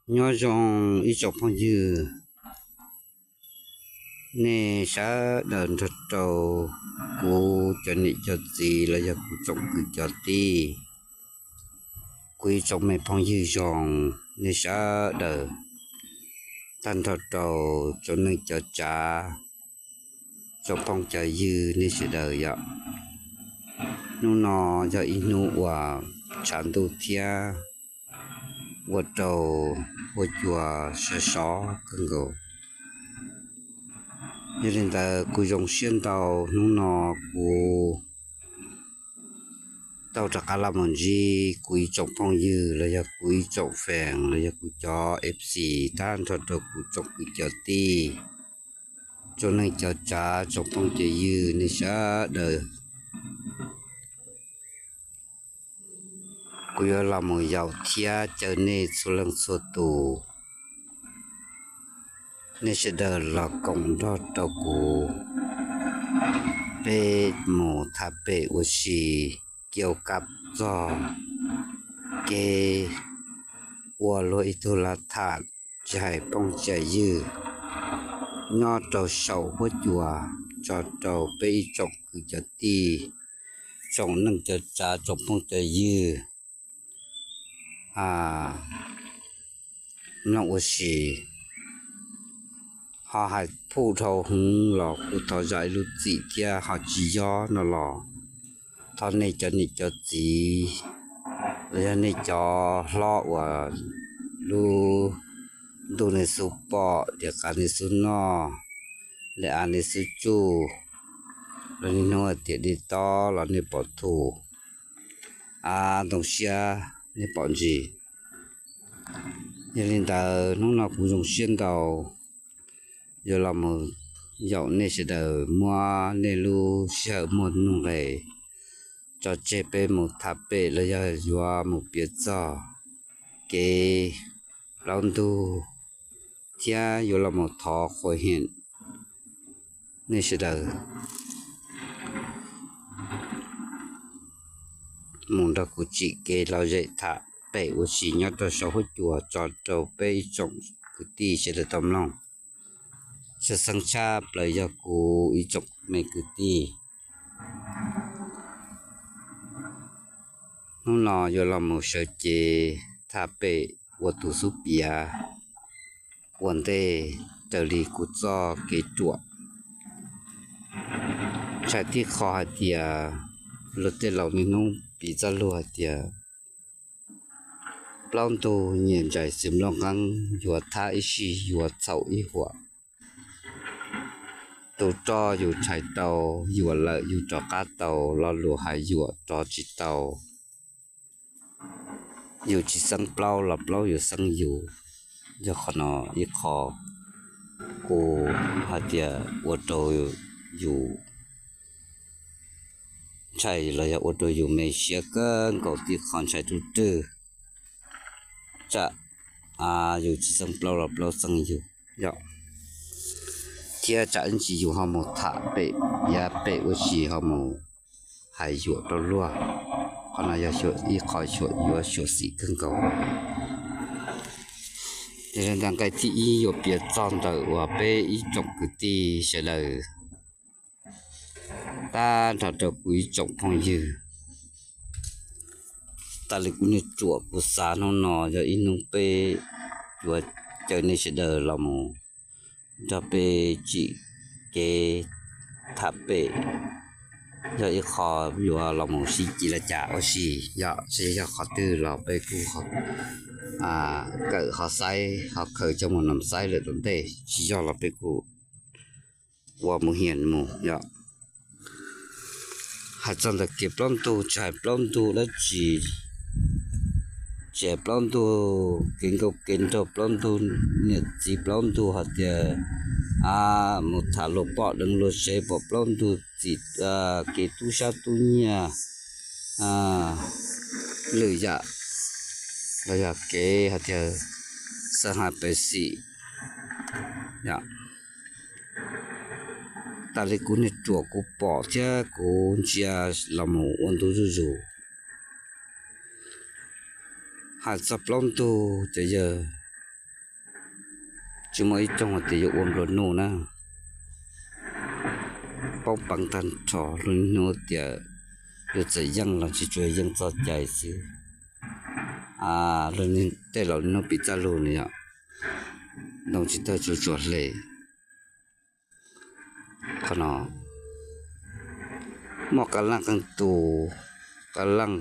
Nyob zoo ib tsoom phooj ywg, nej sawv daws nrog rau kuv cov niam cov txiv los yog kuv tsoom kwv cov tij, kuv ib tsoom me phooj ywg zoo, nej sawv daws, tag nrho rau tsoom neej cov tsav, tsoom phooj cov ywg nej sawv daws yom. Hnub no yog ib hnub uas tshav ntuj thiab ua rau huab cua sov sov kawg nkaus. Yog li ntawd kuv zoo siab ntau hnub no kuv tau rov qab los mus ntsib kuv ib tsoom phooj ywg los yog kuv ib tsoom fans los yog kuv cov F C, tag nrho rau kuv tsoom kwv cov tij, tsoom neej cov tsav, tsoom phooj cov ywg nej sawv daws. Kuv yuav los mus yaum thiab caw nej txhua leej txhua tus, nej sawv daws los koom nrog rau kuv, peb mus thaj pem ua si, kawm kab txog kev ua luag ib tug lav tham, tsis hais phooj tsis hais ywg, nyob rau saum huab cua, tso rau peb ib tsoom kwv cov tij, tsoom neej cov tsav, tsoom phooj cov ywg mloog ua si. Ho hais phuj dhau hwv los kuv thov zam ib lub txim thiab, ho tsis yog no los thov nej cov niam cov txiv los yog nej cov hlob uas lub ntuj nej xub pom, diam qav nej xub noj, dej av nej xub tsuj, los niaj hnub tiam dej tob los nej pom thu, av ntoo siab nej pom ntsis. Yog li ntawd hnub no kuv zoo siab ntau yuav los mus yaum nej sawv daws, muab nej lub sij hawm muaj nuj nqis tso tseg peb mus thaj pem los yog yuav mus piav txog kev plaub ntug, thiab yuav los mus thov qhuas hem nej sawv daws mus nrog kuv tsim kev lom zem thaj pem ua si nyob rau saum huab cua tso rau peb ib tsoom kwv tij sawv daws tau mloog. Tshwj xeeb tshaj plaws yog kuv ib tsoom me kwv tij. Hnub no yuav los mus sawv cev thaj pem ua tus xub piav ua ntej raws li kuv txoj kev ruam. Tshais tib qho hais tias, luag tej laus niaj hnub piv txoj lus hais tias, plaub ntug nyias ntsais xws nplooj nqeeb, yuav thab ib sij yuav txhaum ib huam. Tus roj yus tshais tau, yuam lawm yus rov qab tau, lo lus hais yuam rov tsis tau. Yus tsis xeeb plaub los plaub yuav xeeb yus. Yog qhov no ib qho kuv hais tias ua rau yus ntshai los yog ua rau yus me siab kawg nkaus tib qho ntshai tub rwg. Tsam yus tsis xeeb plaub los plaub xeeb yus yom. Thiab tsam ib ntsis yus ho mus tham pem, yav pem ua si ho mus hais yuam rau luag. Qhov no yog ib qho xyuam yuav xyuam xim kawg nkaus. Yog li ntawd nqe thib ib yuav piav txog ntawm uas peb ib tsoom kwv tij sawv daws, tag nrho rau kuv ib tsoom phooj ywg. Tas li kuv niag ruam kuv xav hnub no yog ib hnub peb yuav caw nej sawv daws los mus nrog peb tsim kev tham pem, yog ib qho yuav los mus sib ci li cas ua si yom, tsis yog qhov twg los peb kuj kawm ho saib ho khaws coj mus nom saib lawm tom ntej, tsis yog los peb kuj ua mus hiam mus yom. Hais txog ntawm kev plaub ntug, tsis hais plaub ntug dab tsi, tsis hais plaub ntug kev nkauj kev nraug, plaub ntug niam txiv, plaub ntug hais tias a mus tham luag poj deev luag tsev, pom plaub ntug txim kev tub sab tub nyiag, lwm yam los yog kev hais tias xeeb hais pes xim yom. Tas li kuv niag ruam kuv pom thiab kuv ntsia los mus ua ntu zuj zus. Hais txog plaub ntug ces yawg Tsis muaj ib rooj hais tias yuav ua nplua nuj na. Poob peev tag nrho, luag niaj hnub tias yuav txawm yeej los tsis tsuas yeej txoj cai xwb. Luag tej laus niaj hnub piv txoj lus no yom, ntoo tsis tawg tsuas tsuas hle. Qhov no muaj qee leej qee tus, qee leej,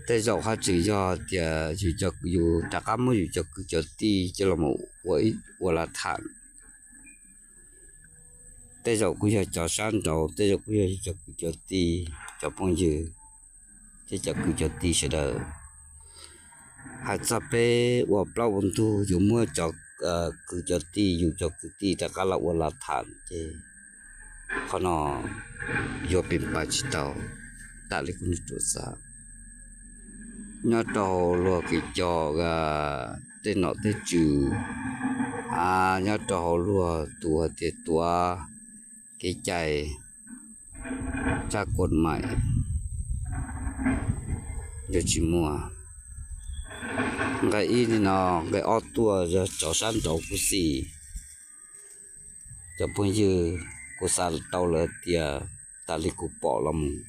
tej zaum haj tseem yog tias yus rov qab muab yus cov kwv cov tij coj los ua, ua lav tham. Tej zaum kuj yog cov sab nraud, tej zaum kuj yog cov kwv cov tij, cov phooj ywg thiab cov kwv cov tij sawv daws. Hais txog peb ua plaub ua ntug yuav muab cov kwv cov tij, yus cov kwv tij rov qab los ua lav tham ces qhov no yuav pes pab tsis tau, tam li kuv nws ruam xav. Nyob rau hauv luag kev coj tej nom tej tswv, nyob rau hauv luag tus hais tias tuav kev cai, tsab kuam maim, yuav tsis muaj. Nqe ib li no, nqe ob tuaj yog cov sab nraud kuj xij. Cov phooj ywg, kuv xav tau lawm tias tas li kuv pom los mus,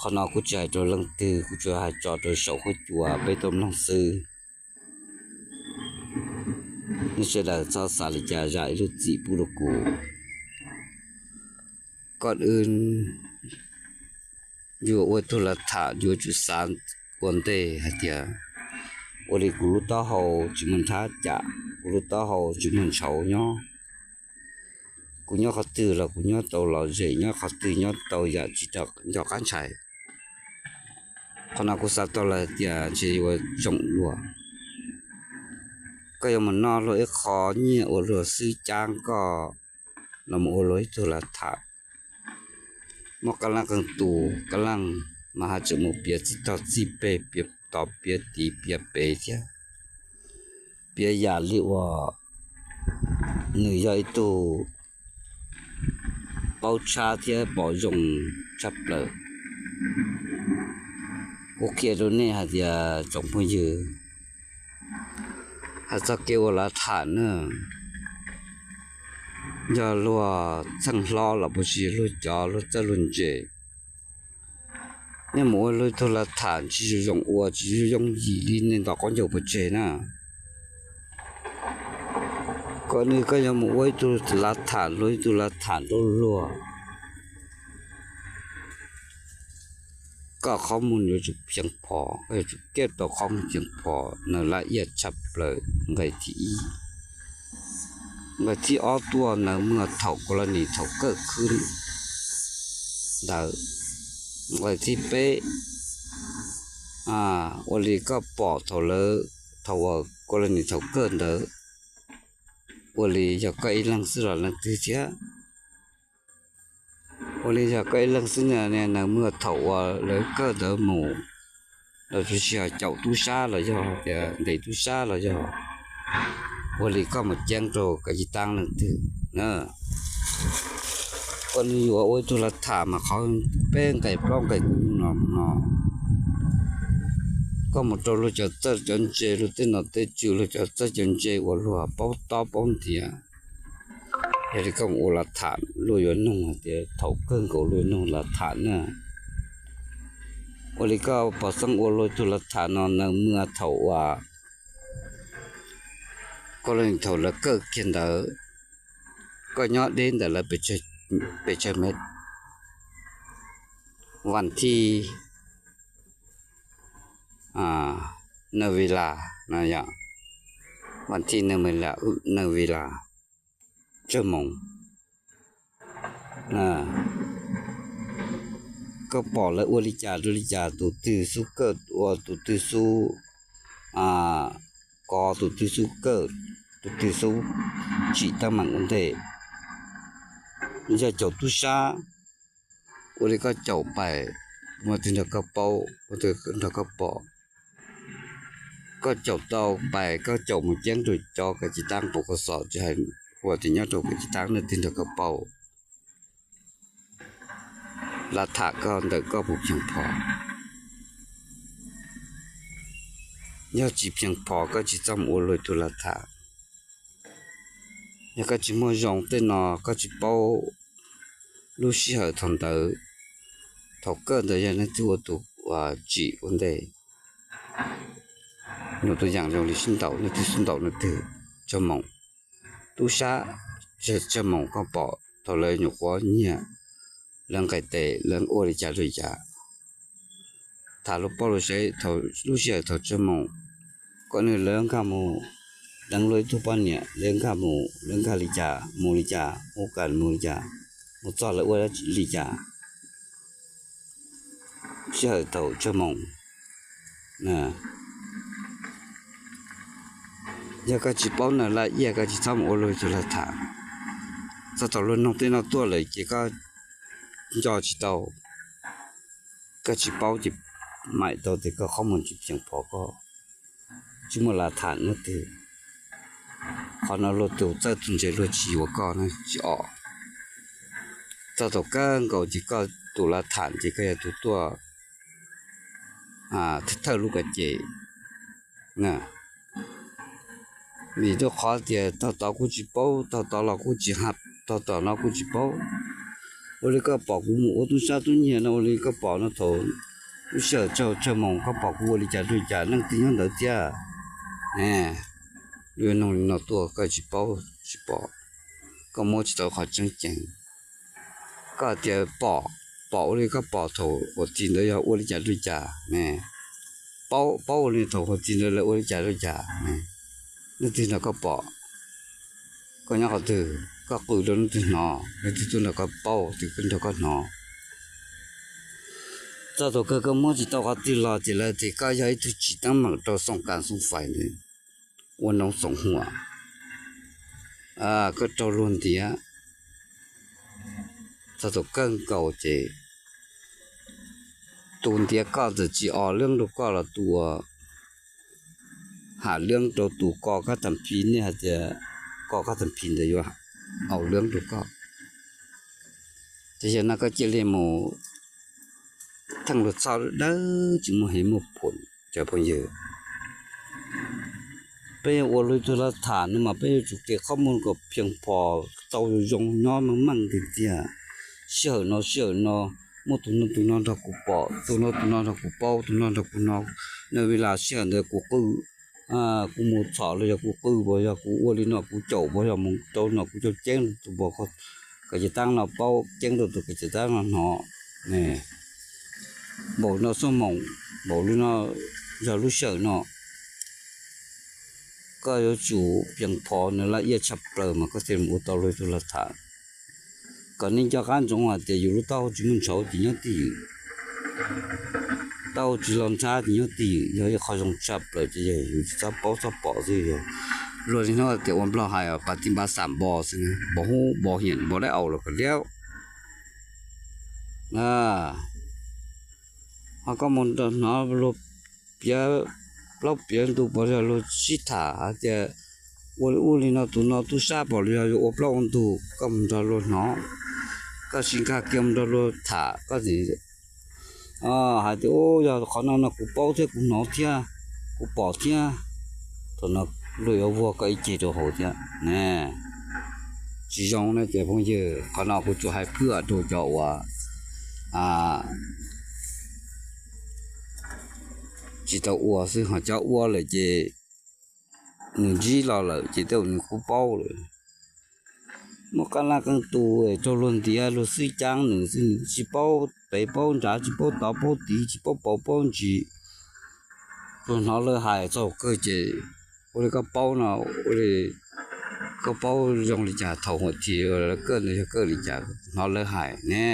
qhov no kuv tsis hais rau leej twg, kuv tsuas hais tso rau saum huab cua peb tau mloog xwb. Nej sawv daws txhob xav li cas zam ib lub txim pub rau kuv. Koj wb yuav ua tug lav tham yuav tsum xav ua ntej hais tias ua li kuv lub taub hau tsis muaj nrhab cam, kuv lub taub hau tsis muaj ntshauv nyob. Kuv nyob qhov twg los kuv nyob tau lom zem, nyob qhov twg nyob tau yam tsis nco qab ntshai. Qhov no kuv xav tau lawm tias ntshe yuav zoo dua. Koj yuav mus noj luag ib qho nyiaj ua luag xwb, cab koj los mus ua luag ib tug lav tham. Muaj qee leej qee tus, qee leej mas haj tseem mus piav txij tog txij peg, piav tod piav tid piav pem thiab, piav yam li uas nws yog ib tug paub tshab thiab pom zoo tshaj plaws. Kuv qhia rau nej hais tias tsoom phooj ywg, hais txog kev ua lav tham na, yog luag txheej hlob los puas tsis yog luag cov luag txawj luag ntse, nej mus ua luag ib tug lav tham tsis zoo zoo ua, tsis zoo yooj yim li nej nto qaub ncaug pov tseg na. Kom nws koj yuav mus ua ib tug lav tham, luag ib tug lav tham rau luag, koj qhov muag yuav tsum pheev phom, koj yuav tsum kev tau qhov muag pheev phom, nws laj iaj tshaj plaws nqe thib ib. Nqe thib ob tuaj, nws muaj thaum kuv los nim thaum kawj khwb ntawd. Nqe thib peb, ua li koj pom thaum lawv, thaum uas kuv los nim thaum kawj ntawd, ua li yog koj ib leeg xwb los leej twg thiab? Ua li yog koj ib leeg xwb na, nws muaj thaum uas lawv kawj ntawd mus, los tsis yog caum tub sab los yog tias ntes tub sab los yog, ua li koj mus ceeb rau koj ci taab leej twg na? Koj nws yuav ua ib tug lav tham mas qhov peb nqe plaub nqe kuv no no, koj mus rau luag cov txawj cov ntse, luag tej nom tej tswv, luag cov txawj cov ntse uas luag paub tob paub ntiav. Yog li koj mus ua lav tham luag yuav nug hais tias thaum kawg nkaus luag yuav nug lav tham na. Ua li koj pom xeeb ua luag tug lav tham no, nws muaj thaum uas koj los thaum lawv kawj kiag ntawd, koj nyob deb ntawm lawv pes tsawg mev, vas thij na vi las no yom, vas thij na vi las, tsawg moos. Koj pom lawv ua li cas rau li cas, tus twg xub kawj ua, tus twg xub kov, tus twg xub kawj, tus twg xub tsim teeb meem ua ntej. Yog caum tub sab, ua li koj caum pais, muaj twg nrog koj paub, muaj twg nrog koj pom. Koj caum tau pais, koj caum mus ceeb rau cov kav tsij taab npau koj xom, tsis hais ua tias nyob rau kav tsij taab, muaj twg nrog koj paub. Lav tham koj ntawm koj puas pheev phom? Yog tsis pheej phom koj tsis txhob mus ua luag tus laj tham. Yog koj tsis muaj zoo tej no koj tsis paub lub sij hawm thaum ntawd, thaum kawg ntawd yog leej twg ua tus tsim ua ntej. Nyuam tus yaam zoo li sib ntaus, leej twg sib ntaus leej twg, tsawg moos. Tub sab, tsawg moos koj pom thaum lawv nyuam qhuav nyiag, lawv nqis tes lawv ua li cas li cas. Tham lub paub lub seb lub sij hawm thaum tsawg moos, koj nug lawv nkag mus deev luag ib tug poj niam, lawv nkag mus, lawv nkag li cas, mus li cas, mus kam mus li cas, mus txog lawv ua li cas. Sij hawm thaum tsawg moos, yog koj tsis paub na laj iaj koj tsis txhob mus ua luag tus laj tham. Txog thaum luag noog tej no tuaj lawm ces koj nco tsis tau, koj tsis paub ces maim tau tias koj qhob mus tsis pheej phom koj tsis muaj laj tham no twg. Qhov no luag tus txawj tus ntse luag tsis yuav koj na tsis os. Txog thaum kawg nkaus ces koj tus laj tham ces koj yog tus tuaj thawj lub kov ces. Vim rau qhov tias tog tod kuj tsis paub, tog tod los kuj tsis hab, tog tom no kuj tsis paub. Ua li koj pom kuv mus ua tub sab tub nyiag no, ua li koj pom no thaum lub sij hawm tsawg moos koj pom kuv ua li cas rau cas, leej twg nyob ntawd thiab. Lub noog li no tuaj koj tsis paub tsis pom, koj muab tsis tau qhov tseeb ceeb. Koj tias pom, pom ua li koj pom thaum huv tib ntawd yog ua li cas rau cas, paub, paub ua li thaum huv tib ntawd lawv ua li cas rau cas. Leej twg nrog koj pom, koj nyob qhov twg, koj qw rau leej twg hnov, leej twg tuaj nrog koj paub, twg nrog koj hnov. Txog thaum kawg koj muab tsis tau qhov twg los ces lawv tias koj yog ib tug tsim teeb meem rau xoom kas xoom fais, ua noov xoom huam, koj raug luag ntiav. Txog thaum kawg nkaus ces tus ntiav koj ntawd tsis os leeb rau koj los tus uas hab leeb rau tus koj kab tam phis, nej hais tias koj kab tam phis ntawd yuav aus leeb rau koj. Ces yog no koj cia li mus theej luag txhoj dawb tsis muaj hev muaj phom cov phooj ywg. Peb yuav ua luag tug laj tham no mas peb yuav tsum kev qhob muag kom pheej phom tau zoo zoo nyob meej meej tiag tiag. Sij hawm no sij hawm no muaj tus no tus no nrog kuv pom, tus no tus no nrog kuv paub, tus no nrog kuv hnov. Naj vi las sij hawm ntawd kuv qw, kuv mus txhom los yog kuv qw, pos yog kuv ua li no kuv caum, pos yog mus rau no kuv cau ceeb tus pos kom cev taab no paub, ceeb rau tus kom cev taab no hnov. Npaum no xuaj moom, npaum li no yog lub sij hawm no koj yuav tsum pheej phom nws laj iaj tshaj plaws mas koj thiaj mus ua tau luag tug laj tham. Kom nej nco qab ntsoov hais tias yus lub taub hau tsis muaj ntshauv ces nyob twj ywm, taub hau tsis los nrhab ces nyob twj ywm, yog ib qho zoo tshaj plaws ces yog yus tsis txhob paub txhob pom xwb. Yog luag li hnub tias ua nplog hais pas ti npa xam npo xwb, npo hub npo hiam npo dab aus los kom liab. Ho koj mus nrog hnov luag piav plaub piav ntug pos yog luag sib tham hais tias ua li ub li no tus no tub sab pom li yog yuav ua plaub ua ntug, koj mus nrog luag hnov, koj sim nkag kiag mus nrog luag tham koj txiv hais tias ub yog qhov no no kuv paub thiab kuv hnov thiab kuv pom thiab, thaum no luag yuav vuag koj ib ceg rau hauv thiab ne. Tsis zoo ne cov phooj ywg, qhov no kuv tsuas hais phwj rau cov uas tsis tau ua xwb, ho cov ua lawm ces nws ntsib los lawm ces tej zaum nws kuj paub lawm. Muaj qee leej qee tus raug luag ntiav luag xwb caab nws xwb, nws tsis paub pem paub nrad, tsis paub tod paub tid, tsis paub pauv paub ntsis. Luag hnov lawv hais txog kawg ces ua li koj paub no, ua li koj paub zoo li cas thaum huam thim lawv kawj ntawd yog kawj li cas hnov lawv hais ne.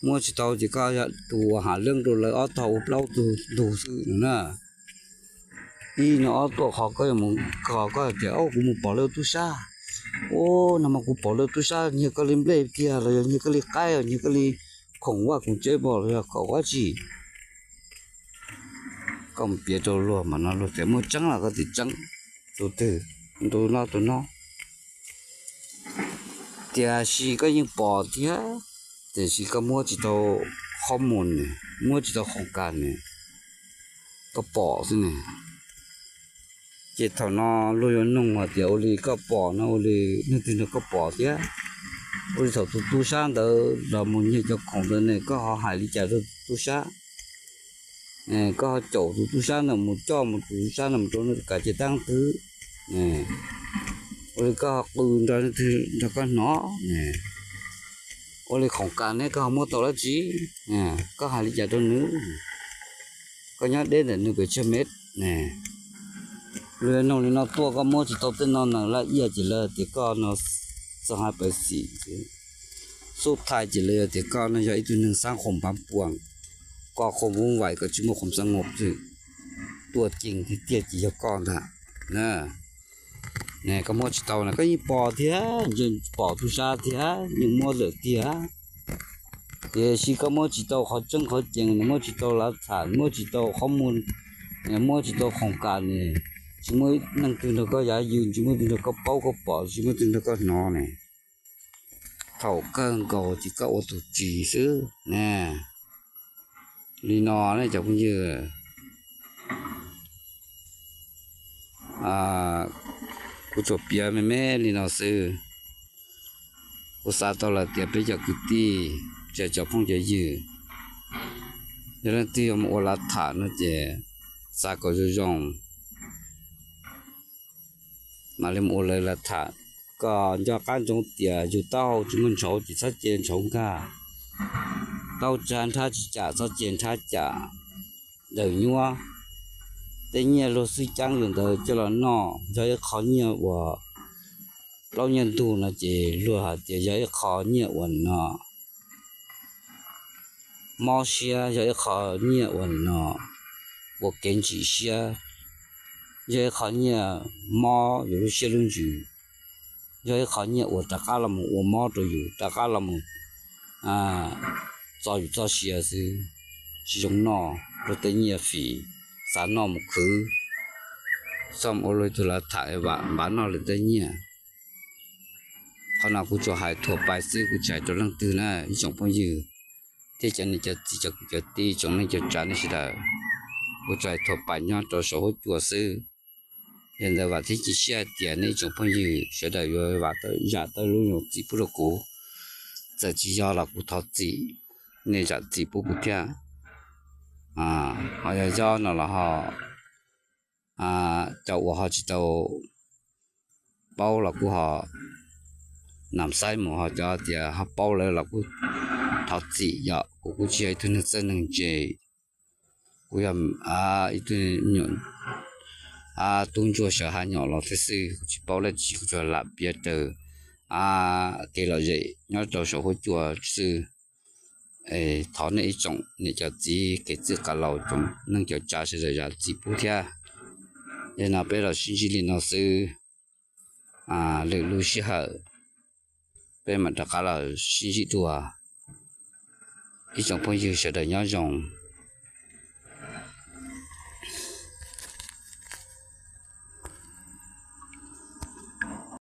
Muab tsis tau ces koj yog tus uas hab leeb rau lawv ob tog ua plaub tug ntug xwb no na. Ib no ob tuaj qhov koj yuav mus kho koj tias kuv mus pom lawv tub sab, ub no mas kuv pom lawv tub sab nyiag koj li nplej tiag los yog nyiag koj li qaib, nyiag koj li khoom vaj khoom tsev pom los yog kom ua tsi. Koj mus piav rau luag mas no luag tias muaj tseeb los koj tias tseeb, tus twg, tus no tus no. Tiam sis koj yeej pom thiab, tiam sis koj muab tsis tau qhov muag ne, muab tsis tau qhov kas ne. koj pom xwb ne. Ces thaum no luag yuav nug hais tias ua li koj pom no ua li neeg twg nrog koj pom thiab? Ua li thaum tus tub sab ntawd los mus nyiag cov khoom ntawd ne, koj ho hais li cas rau tus tub sab? Koj ho caum tus tub sab ntawd mus coj mus tus tub sab ntawd mus rau nws kav ces tab twb, ua li koj ho qw nrog leej twg nrog koj hnov? Ua li khoom kas ne koj ho muab tau dab tsi? Koj hais li cas rau nws? Koj nyob deb ntawm nws pes tsawg mev ne? Luag yuav nug li no tuaj koj muab tsis tau tej no na, laj iaj ces lawv tias koj no txog hais pawv xim, xub thai ces lawv tias koj no yog ib tug neeg xaab khoom pav puas, koj khoom vuv vais koj tsis muaj khoom xab ngom xwb, tuaj ceem tiag tiag ces yog koj ntag na. Ne koj muab tsis tau na, koj yeej pom thiab, yeej pom tug sab thiab, yeej muab lawm tiag. Tiam sis koj muab tsis tau qhov tseeb qhov cees, muab tsis tau lav tham, muab tsis tau qhov muag, muab tsis tau khoom kas ne, tsis muaj neeg twg nrog koj yav yws, tsis muaj twg nrog koj paub koj pom, tsis muaj twg nrog koj hnov ne. Thaum kawg nkaus ces koj ua tus ris xwb ne. Li no ne cov phooj ywg, kuv tsuas piav me me li no xwb. Kuv xav tau lawm tias peb cov kwv tij, cov phooj cov ywg, yog leej twg yuav mus ua lav tham no ces xav kom zoo zoo mam li mus ua lawv lav tham. Koj nco qab ntsoov tias yug taub hau tsis muaj ntshauv ces txhob cia ntshauv nkag. Taub tsa nrhab tsis cam txhob cia nrhab cam. Daws nyuab, tej nyiaj luag xwb caab yus ntawd coj los noj yog ib qho nyiaj uas plaub nyiaj ntug no ces luag hais tias yog ib qho nyiaj uas no mob siab, yog ib qho nyiaj uas no ua kev ntsim siab, yog ib qho nyiaj mob yus lub siab lub ntsws, yog ib qho nyiaj uas rov qab los mus ua mob rau yus, rov qab los mus txo yus txoj sia xwb. Tsis zoo noj luag tej nyiaj fim, xav noj mus khwv, xav ua luag ib tug lav tham vam npav noj luag tej nyiaj. Qhov no kuv tsuas hais thuam pais xwb, kuv tsis hais rau leej twg na ib tsoom phooj ywg thiab cov niam cov txiv cov kwv cov tij tsoom neej tsoom tsav nej sawv daws. Kuv tsuas hais thuam pais nyob rau saum huab cua xwb. Yog ntawd vam thiab cia siab hais tias nej ib tsoom phooj ywg sawv daws yuav vam tau zam tau lub yoov txim pub rau kuv. Txawm tsis yog los kuv thov txim, nej zam txim pub kuv thiab. Ho yog yob no los ho cov uas ho tsis tau paub los kuj ho nam xaib mus, ho cov tias ho paub lawm los kuj thov txim yom. Kuv kuj tsis yog ib tug neeg txawj neeg ntse, kuv yog ib tug me nyuam tub ntsuag sawv hav nyom los thiab xwb, kuv tsis paub dab tsi, kuv tsuas lam piav raws kev lom zem nyob rau saum huab cua xwb. Thov nej ib tsoom niam cov txiv kev txwj qab laus tsoom neej cov tsav sawv daws zam txim pub thiab. Yog no peb los sib ntsib li no xwb, lwm lub sij hawm peb mam rov qab los sib ntsib dua. Ib tsoom phooj ywg sawv daws nyob zoo.